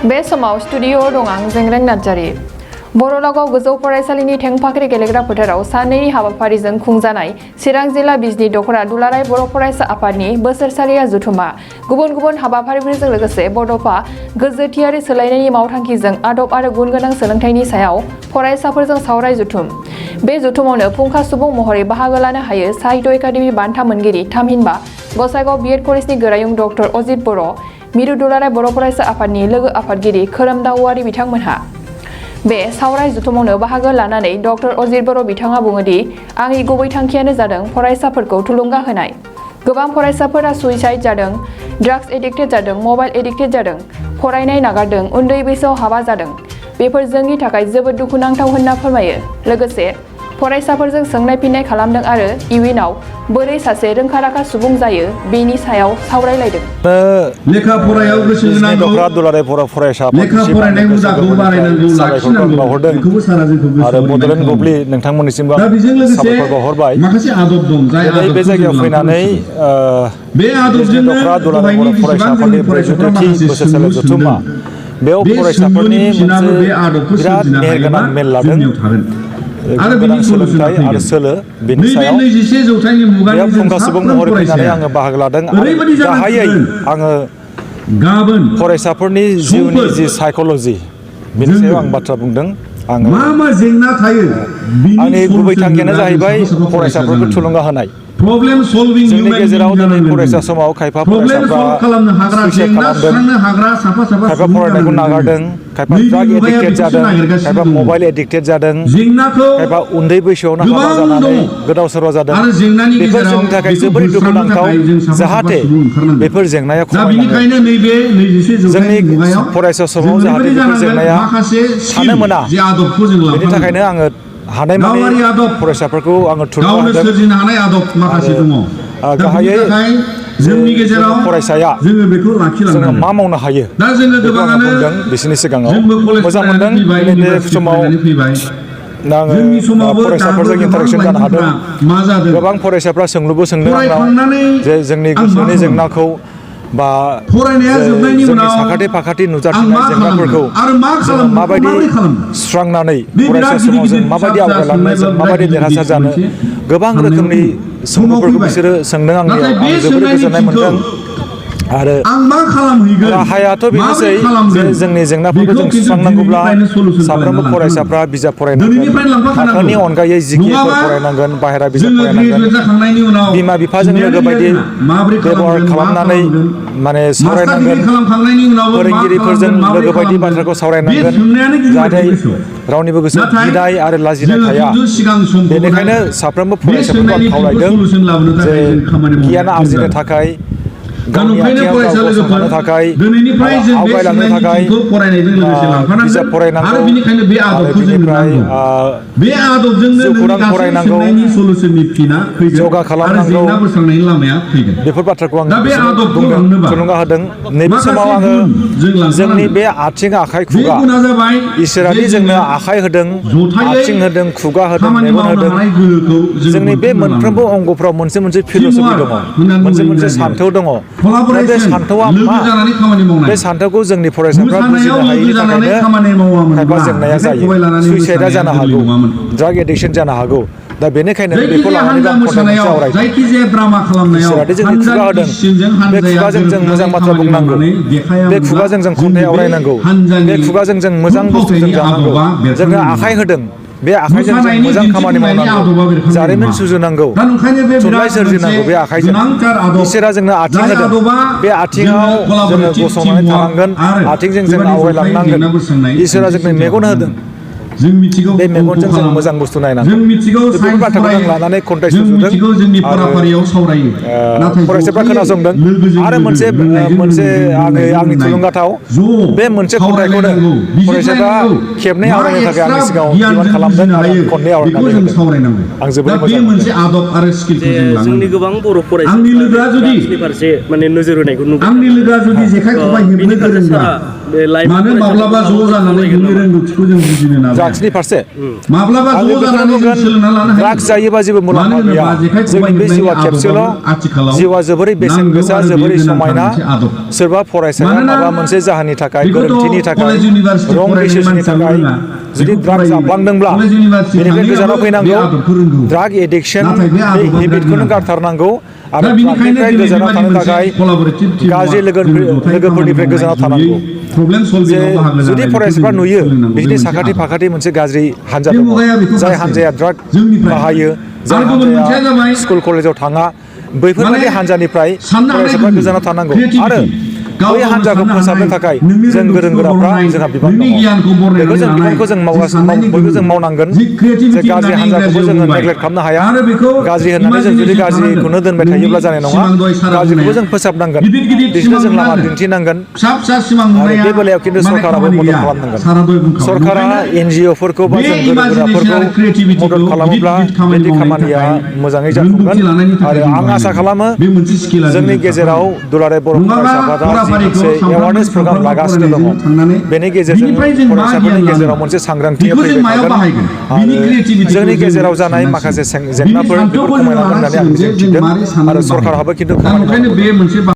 बे समाव स्टुडिअ दं आं जेंग्रें नार्जारी। बर'लागाव गोजौ फरायसालिनि थेंफाख्रि गेलेग्रा फोथाराव साननैनि हाबाफारिजों खुंजानाय चिरां जिल्ला बिजनी दख'र दुलाराय बर' फरायसा आफादनि बोसोरसालिया जथुमा गुबुन गुबुन हाबाफारिफोरजों लोगोसे बड'फा गोजोथियारि सोलायनायनि मावथांखिजों आदब आरो गुन गोनां सोलोंथाइनि सायाव फरायसाफोरजों सावराय जथुम। बे जथुमावनो फुंखा सुबुं महरै बाहागो लानो हायो साहित्य एकाडेमि बान्था मोनगिरि थामहिनबा गसाइगाव बिएड कलेजनि गोरायुं डक्टर अजित बर', मिरु दुलाराय बर' फरायसा आफादनि लोगो आफादगिरि खोरोमदाव औवारी बिथांमोनहा। बे सावराय जथुमावनो बाहागो लानानै डक्टर अजित बर' बिथाङा बुङोदि आंनि गुबै थांखियानो जादों फरायसाफोरखौ थुलुंगा होनाय। गोबां फरायसाफोरा सुइसाइड जादों, ड्राग्स एडिक्टेड जादों, मबाइल एडिक्टेड जादों, फरायनाय नागारदों, उन्दै बैसोआव हाबा जादों। बेफोर जोंनि थाखाय जोबोद दुखुनांथाव होनना फोरमायो। लोगोसे फरायसाफोरजों सोंनाय फिननाय खालामदों आरो इयुनाव बोरै सासे रोंखा-राखा सुबुं जायो बेनि सायाव सावरायलायदों। लेखा फरायाव गोसो होनांगौ, दख'र दुलाराय बर' फरायसाफोर लेखा फरायनाय हुदाखौ बारायनांगौ, लाखिनांगौ। बेखौबो सारा जोंखौ आरो बड'लेण्ड बुब्लि नोंथांमोननिसिमबो साबायखर बावहरबाय। माखासे आदब दं जाय दिनै बे जायगायाव फैनानै बे आदबजोंनो दख'र दुलाराय बर' फरायसाफोरनि 42थि बोसोरसालि जथुमा बेयाव फरायसाफोरनि मोनसे बिराद मेहेरगोनां मेल लादों। आरो बिनि सोलोंथाइ आरो सोलो बेनि सायाव बेयाव फुंखा सुबुं महरै फैनानै आङो बाहागो लादों। गाहायै आङो गाबोन फरायसाफोरनि जिउनि जि साइक'लजि बेनि सायाव आं बाथ्रा बुंदों। आङो आंनि गुबै थांखियानो जाहैबाय फरायसाफोरखौ थुलुंगा होनाय। जोंनि गेजेराव दिनै फरायसा समाव खायफा फरायसाफ्रा सुइसाइड खालामदों, खायफा फरायनायखौ नागारदों, खायफा ड्राग एडिक्टेड जादों, खायफा मबाइल एडिक्टेड जादों, खायफा उन्दै बैसोआवनो हाबा जानानै गोदाव सोराव जादों। बेफोर जोंनि थाखाय जोबोर दुखुनांथाव। जाहाथे बेफोर जेंनाया खमायलाङो। जोंनि फरायसा समाव जाहाथे बेफोर जेंनाया थानो मोना बेनि थाखायनो आङो हानायमानि फरायसाफोरखौ आङो थुलुंगा होदों। गाहायै जोंनि गेजेराव फरायसाया जोङो मा मावनो हायो बेखौ आङो बुंदों बिसोरनि सिगाङाव। मोजां मोनदों बे समाव आङो फरायसाफोरजों इन्टारेक्सन जानो हादों। गोबां फरायसाफ्रा सोंलुबो सोंदों आंनाव जे जोंनि गोसोनि जेंनाखौ बा जोंनि साखाथि फाखाथि नुजाथिनाय जेंनाफोरखौ जों माबायदि सुस्रांनानै फरायसा समाव जों माबायदि आवगायलांनो, जों माबायदि देरहासार जानो, गोबां रोखोमनि सोंलुफोरखौ बिसोरो सोंदों आंनियाव। आं जोबोर गोजोननाय मोनदों। आरो राहायाथ' बेनोसै जे जोंनि जेंनाफोरखौ जों सुस्रांनांगौब्ला साफ्रोमबो फरायसाफ्रा बिजाब फरायनांगोन, थाखोनि अनगायै जिकेफोर फरायनांगोन, बाहेरा बिजाब फरायनांगोन, बिमा बिफाजों लोगो बायदि बेबहार खालामनानै माने सावरायनांगोन, फोरोंगिरिफोरजों लोगो बायदि बाथ्राखौ सावरायनांगोन जाहाथे रावनिबो गोसोआव गिनाय आरो लाजिनाय थाया। बेनिखायनो साफ्रोमबो फरायसाफोरखौ आं खावलायदों जे गियान आरजिनो थाखाय, गावनि आथिङाव गाव गसंथानो थाखाय, आवगायलांनो थाखाय बिजाब फरायनांगौ आरो बिनिफ्राय जिउखौरां फरायनांगौ, योगा खालामनांगौ। बेफोर बाथ्राखौ आं बुंदों, थुलुंगा होदों। नैबे समाव आङो जोंनि बे आथिं आखाइ खुगा, इसोरादि जोंनो आखाइ होदों, आथिं होदों, खुगा होदों, मेगन होदों, जोंनि बे मोनफ्रोमबो अंगफ्राव मोनसे मोनसे फिल'सफि दङ, मोनसे मोनसे सान्थौ दङ। दा बे सान्थौआ मा? बे सान्थौखौ जोंनि फरायसाफ्रा बुजिनो हायैनि थाखायनो खायफा जेंनाया जायो। सुइसाइडआ जानो हागौ, ड्राग एडिक्सन जानो हागौ। दा बेनिखायनो बेखौ लानानै आं खन्थाइ मोनसे आवरायदों। इसोरादि जोंनि खुगा होदों, बे खुगाजों जों मोजां बाथ्रा बुंनांगौ, बे खुगाजों जों खन्थाइ आवरायनांगौ, बे खुगाजों जों मोजां बुस्थुजों जानांगौ। जोंनो आखाइ होदों, बे आखाइजों जों मोजां खामानि मावनांगौ, जारिमिन सुजुनांगौ, थुनलाइ सोरजिनांगौ बे आखाइजों। इसोरा जोंनो आथिं होदों, बे आथिङाव जोङो गसंनानै थानांगोन, आथिंजों जों आवगायलांनांगोन। इसोरा जोंनो मेगन होदों, बे मेगनजों जों मोजां बुस्थु नायनांगौ। बेफोर बाथ्राखौ जों लानानै खन्थाइ सुजुदों आरो फरायसाफ्रा खोनासंदों। आरो मोनसे आंनि थुलुंगाथाव बे मोनसे खन्थाइखौनो फरायसाफ्रा खेबनै आवरायनो थाखाय आंनि सिगाङाव डिमान्ड खालामदों आरो खन्नै आवरायनानै होदों। आं जोबोद मोजां मोनदों। जोंनि गोबां बर' फरायसाफोरनि फारसे माने नोजोर होनायखौ नुदों। आंनि लोगोआ जुदि जेखाइ खबाइ हेबनो गोरोंब्ला मानो माब्लाबा ज' जानानै बिनि रोंगौथिखौ जों बुजिनो नाजाया? ड्राग्सनि फारसे माब्लाबा आं ज' बेखौनो जानानै जों बुंगोन सोलोंना लानो हायो ड्राग्स जायोबा जेबो मुलाम्फा मानो गैया होनोबा जेखाइ जोंनि बे खबाइ जिउआ हेबनायनि खेबसेल' आदबाबो आथिखालाव जिउआ जोबोरै बेसेन नांगौ गोसा आरो जोबोरै बे समायना गोनांथार मोनसे आदब सोरबा फरायसाया मानोना माबा मोनसे जाहोननि थाखाय बेखौथ' गोरोन्थिनि थाखाय कलेज इउनिभारसिटि रं फरायनाय डिसिसननि मानसियाल' थाखाय रोङा जुदि बेखौ ड्राग फराय जाफ्लांदोंब्ला कलेज इउनिभारसिटि बेनिफ्राय गोजानाव थांनायाबो बे फैनांगौ आदबखौ रोंगौ ड्राग एडिक्शन नाथाय बे बे आदबा बिराद हेबिटखौनो गोनांथार गारथारनांगौ आरो दा बेनिखायनो ड्रागनिफ्राय दिनै गोजानाव बेबादि थानो मोनसे थाखाय कलाबरेटिभ गाज्रि टिमवर्क जों जथाय खामानि लोगोफोरनिफ्राय मावनाय गोजानाव जयै थानांगौ प्रब्लेम जे सल्भिंआव बाहागो जुदि लानाय बेखौ फरायसाफ्रा जों नुयो सोलोंनांगौ बे बिदिनो मोनसे साखाथि आदब फाखाथि मोनसे गाज्रि हान्जा बे दङ मुगाया बेखौ जाय हास्थायो हान्जाया ड्राग जोंनिफ्राय बाहायो जाय आरो गुबुन हान्जाया मोनसेया जाबाय स्कुल कलेजाव थाङा बैफोरबायदि माने हान्जानिफ्राय साननो हानाय फरायसाफ्रा गोहो गोजानाव थानांगौ आरो क्रिएटिभिटि गाव बै गावनो हान्जाखौ साननो फोसाबनो हानाय थाखाय नोंनि जों गोरों रोंगौथिखौ गोराफ्रा बरननाय जोंहा बिबान नोंनि दङ गियानखौ बेखौ बरनायनानै जों लानाय बिबानखौ जों जि साननायनि बयबो गोहो जों मावनांगोन जि जे क्रिएटिभिटि गाज्रि होननानै हान्जाखौबो इंराजियाव जोङो बुंबाय नेग्लेक्ट खालामनो हाया आरो बेखौ गाज्रि होननानै जों जुदि इमाजिनेसन खालामनांगोन गाज्रिखौनो दोनबाय नोंनि थायोब्ला जानाय नङा सिमां दहाय सारा गाज्रिखौबो बुंनाया जों फोसाबनांगोन गिदिर गिदिर बिसोरनो सिमां जों लामा नुनांगोन दिन्थिनांगोन फिसा फिसा सिमां आरो नुनाया बे बेलायाव खिन्थु माने सरकाराबो खामानि मदद गैया खालामनांगोन सारा दहाय बुंखाबाय सरकारा ओंखायनो NGO-फोरखौ बा बे जों गोरों इमाजिनेसन गोराफोरखौ आरो मदद क्रिएटिभिटिखौ गिदिर खालामोब्ला गिदिर खामानि बिदि मावनायनि खामानिया थाखाय मोजाङै जाफुंगोन रोंगौथि लानायनि थाखाय आरो जों आं आसा बाहायनांगौ खालामो बे मोनसे स्किला जोंनि गेजेराव दुलाराय बर' नङाबा फरायसा आफादा जि फराफारिखौ मोनसे सानफ्रामबो एवारनेस प्रग्राम लागासिनो दङ फरायनायजोंनो थांनानै बेनि गेजेरजों बिनिफ्राय जों मा फरायसाफोरनि गियान लानो गेजेराव मोनसे सांग्रांथिया बेखौ जों फैबाय मायाव थागोन बाहायगोन बिनि आरो क्रिएटिभिटिखौ जोंनि जों गेजेराव जानाय साननांसिगोन माखासे बिनि जेंनाफोर बेफोर सान्थौखौ जों खमायलांगोन होननानै आं लानांसिगोन जे जों मिजिंथिदों मारै आरो साननानै सरकाराबो बाहायगोन खिन्थु दा खामानि ओंखायनो मावनांगौ बे दं मोनसे